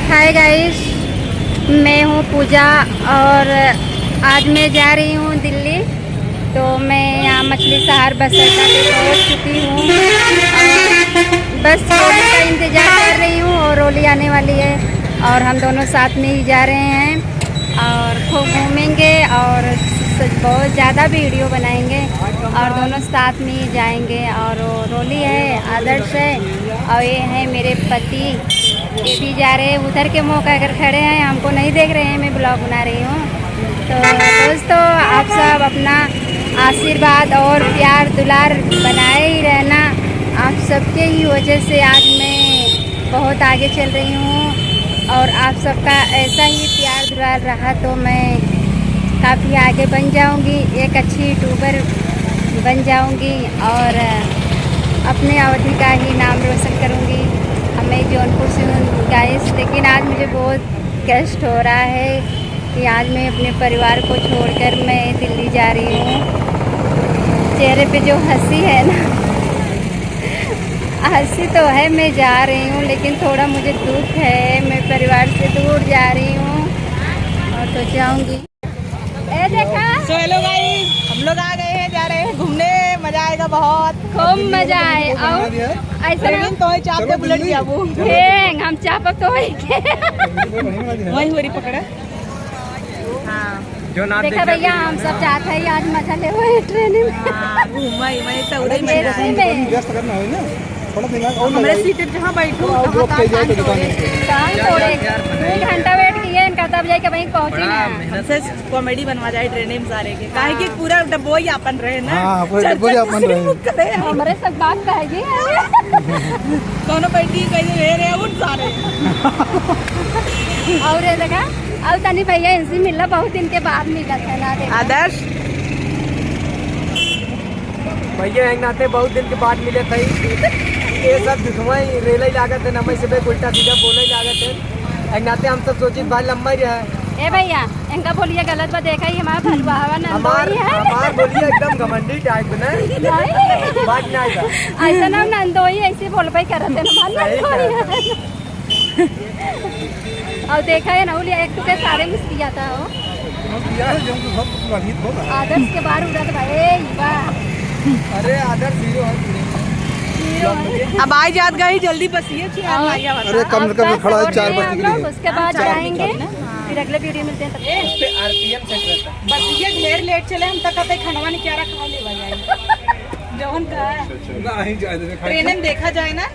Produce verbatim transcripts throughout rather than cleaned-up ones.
हाय गाइस, मैं हूँ पूजा और आज मैं जा रही हूँ दिल्ली। तो मैं यहाँ मछली शहर बस अड्डा पे पहुँच चुकी हूँ और बस रोली का इंतज़ार कर रही हूँ और रोली आने वाली है और हम दोनों साथ में ही जा रहे हैं और खूब घूमेंगे और स-, बहुत ज़्यादा वीडियो बनाएंगे और दोनों साथ में ही जाएंगे। और वो रोली है, आदर्श है और ये है मेरे पति। ये भी जा रहे हैं, उधर के मुँह कर खड़े हैं, हमको नहीं देख रहे हैं, मैं ब्लॉग बना रही हूँ। तो दोस्तों, आप सब अपना आशीर्वाद और प्यार दुलार बनाए ही रहना। आप सबके ही वजह से आज मैं बहुत आगे चल रही हूँ और आप सबका ऐसा ही प्यार दुलार रहा तो मैं काफ़ी आगे बन जाऊँगी, एक अच्छी यूट्यूबर बन जाऊँगी और अपने अवधी का ही नाम रोशन करूँगी। मैं जौनपुर से हूँ गाइस, लेकिन आज मुझे बहुत कष्ट हो रहा है कि आज मैं अपने परिवार को छोड़कर मैं दिल्ली जा रही हूँ। चेहरे पे जो हंसी है ना, हंसी तो है, मैं जा रही हूँ, लेकिन थोड़ा मुझे दुख है, मैं परिवार से दूर जा रही हूँ और तो जाऊँगी। ए देखा। So hello guys, हम लोग आ गए हैं, जा रहे हैं घूमने, मजा आएगा बहुत। खूब मजा आए। और ऐसा ना तो है, चाप के बुलेट जाबू। हैंग, हम चापक तो है के। वही हो रही पकड़ा। हाँ। जो ना देखा देखे भैया, हम सब जात है आज मजा ले हुए ट्रेन में। हाँ, घूमा ही, मैं तो उड़े मजा एसी आए। में। व्यस्त करना है ना, थोड़ा दिमाग और हमारे लगाइए। सीट पे जहाँ बैठो, और वहाँ ड्रॉप कहाँ कइल जाए तो शांत हो दुकान रहे। में। कहाँ जा, जा, तोड़े? यार, दो घंटा वेट किए इनका, तब जाके वहीं पहुँची बड़ा ना। मेहनत से कॉमेडी बनवा जाए ट्रेन में सारे के, काहे कि हाँ। पूरा डब्बो ही आपन रहे ना। हाँ, पूरा चर्चा डब्बो ही आपन किसी रहे। मुख करे। हमरे सब बात कहेगी। कौनो बैठी कहीं रह रहे उठ सारे। और ये देखा, अब तनी भैया इनसे मिलला, बहुत दिन के बाद मिलत है ना, देखा। आदर्श। भैया एक नाते बहुत दिन के बाद मिले थे। ये सब दुखवा ही रेले ही लागत है, नमई से बे उल्टा सीधा बोले ही लागत है। एक नाते हम सब सोचित भाई लंबा ही रहा। ए भैया, इनका बोलिए गलत बा, देखा ही हमारा भलुआवा हमार, नंदोई है। हमार बोलिए एकदम घमंडी टाइप ना। नहीं। बात नहीं था। ऐसा ना नंदोई ऐसे बोलबे करत है ना, सही नंदोई कहा। है। और देखा है ना, उलिया एक टुके सारे मिस किया था हो। हम किया है, जो हम सब प्रभावित होगा। आदर्श के बाहर उड़ा तो भाई, ए, वाह। अरे आदर्श हीरो है पूरे। हीरो है। अब आ जात गई जल्दी बस ये चीज और आ गया बता। अरे कम से कम आपका खड़ा है, सपोर्ट चार नहीं है बज हम लोग, गए। उसके बाद हाँ, चार जाएंगे। बज गए। फिर अगले वीडियो मिलते हैं तब तक। उस पे आरपीएम सेट रहता है। बस ये ढेर लेट चले, हम तक कहते खंडवा ने क्या रखा ले भाई। जौन का है। ना ही जाए दे, खाई। ट्रेन में देखा जाए ना,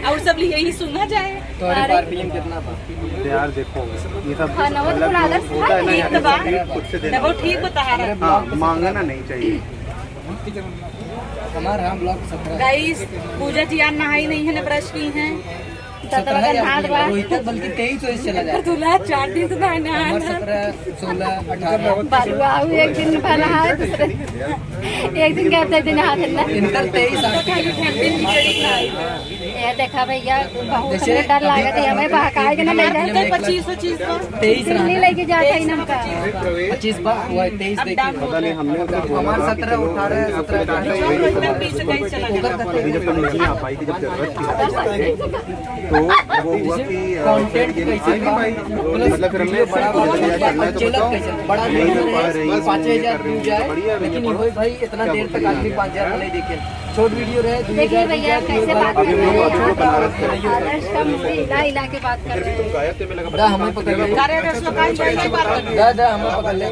और सब यही सुना जाए। तो अरे अरे। आरपीएम कितना था? यार देखो, ये सब खाना वो तो मतलब बना दे, होता है ना, ठीक यार, तो बात। स्पीड खुद से देना देखो, होता ठीक है। बता रहा है। हाँ, मांगना नहीं चाहिए। हमारा हम लोग सत्रह। गाइस, पूजा जी आज नहाई नहीं है, ना ब्रश की हैं। सत्रह सत्रह या नहात बा। रोहित बल्कि तेईस वैसे चला जाए। दूल्हा चार दिन से नहाए ना। हमारे सत्रह, सोलह, अठारह। बालुआ आऊ एक दिन भर नहाए, दूसरे एक दिन गए थे, दिन हाथ ना। इनकर तेईस आ गए। ये देखा भैया, बहुत जैसे हमें डर लागत है, हमें बहकाए के ना ले जाए। पच्चीस, पच्चीस का। तेईस दिल्ली रहना। लेके जाता है इनका। पच्चीस बा, वो है, तेईस देखिए। पता नहीं, हमने तो बोला हमारे था कि सत्रह, चलो, अठारह, सत्रह, अठारह। बीस, इक्कीस, बाईस, तेईस चला गया। अभी जब तुम नहीं आ पाई थी, जब जरूरत थी, तो वो हुआ कि, अ, content फिर ये कैसे आई नहीं बा? पाई। Plus मतलब, फिर हमने video बड़ा बड़ा चलना है तो चलत बताओ। कैसे? बड़ा नहीं video कर पा रही, पाँचे हजार views आए, बढ़िया, लेकिन बढ़िया। ये भाई इतना देर तक आदमी पाँच हजार नहीं देखे। छोट video रहे, दो हजार देखिए भैया, कैसे बात कर रहे हैं। अभी हम लोग बनारस के लिए। आदर्श का मुंह हिला हिला के बात कर रहे हैं। दा, हमें पकड़ ले। दा, दा, हमें पकड़ ले।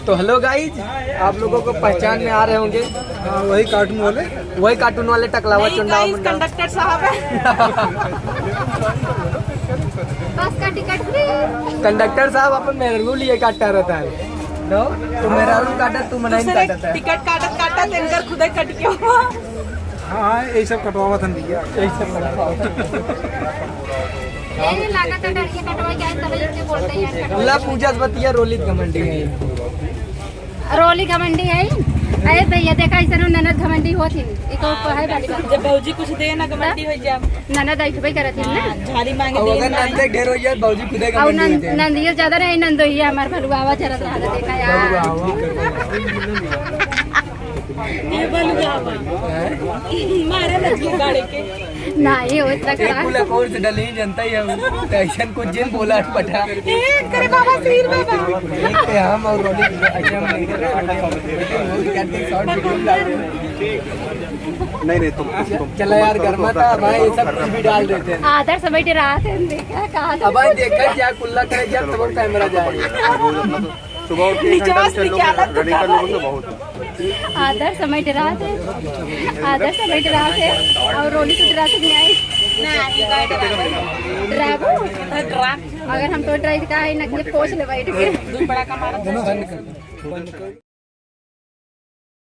तो hello guys, आप लोगों को पहचान में आ रहे होंगे। हाँ, वही cartoon वाले। वही cartoon वाले टकलावा नहीं चुंडावा guys, मुंडा। Conductor साहब है। बस का टिकट free। Conductor साहब अपन मेहरारू लिए काटा रहता है। No? तो मेहरारू काटा, तू मना ही दूसरे काटा था। टिकट काटत काटत इनकर खुदे कट गया। हाँ, हाँ, यही सब कटवावा था भैया। यही सब कटवावा। यही लागत है, डर के कटवा के आए, तब इनसे बोलते हैं, कटवा। ला पूजा से बतिया, रोलित घमंडी है। रोली घमंडी है। अरे भैया, देखा, ऐसे नु ननद घमंडी होत ही। ई तो है वाली बात। जब भौजी कुछ दे ना, घमंडी हो जा। ननद ऐठबे करत ही ना। हाँ, झाड़ी मांगे और दे अगर ना। ननद ढेर हो जाए, भौजी खुदे और घमंडी हो नन-, जाए। ननदियो ज्यादा नहीं, ननदोइया हमार भलुआवा जरत रहा, देखा यार। भलुआवा। ये भलुआवा। मारे लगी गाड़ी के। ना, ये वो इतना एक खराब। कुला कोर्स डले ही जनता ही हम, तो ऐसन कुछ जिन बोला पटा। ए, करे बाबा, सीर बाबा। एक पे हम और रोनी, ऐसे हम नहीं कर रहे, वो भी करते हैं, शॉर्ट वीडियो डाल रहे हैं। नहीं, नहीं, तुम, तुम, चला यार, तुम घर में तो था, भाई, ये सब कुछ भी डाल देते हैं। आदर से बैठे रहा थे, देखा, कहा था। अब भाई, देखा क्या कुल्ला करे, जब तक कैमरा जाए। सुबह उठ के एक घंटा निचास चल लो, निकाला तो रनिंग कर लो, क्या तो बहुत। आदर समय डरात है, आदर समय डरात है, और रोनी से डरात नहीं आई। नहीं, नहीं, नहीं, नहीं। डराबो? डरा। अगर हम तो डराई तो का है, नकली पोछ ले बैठ के।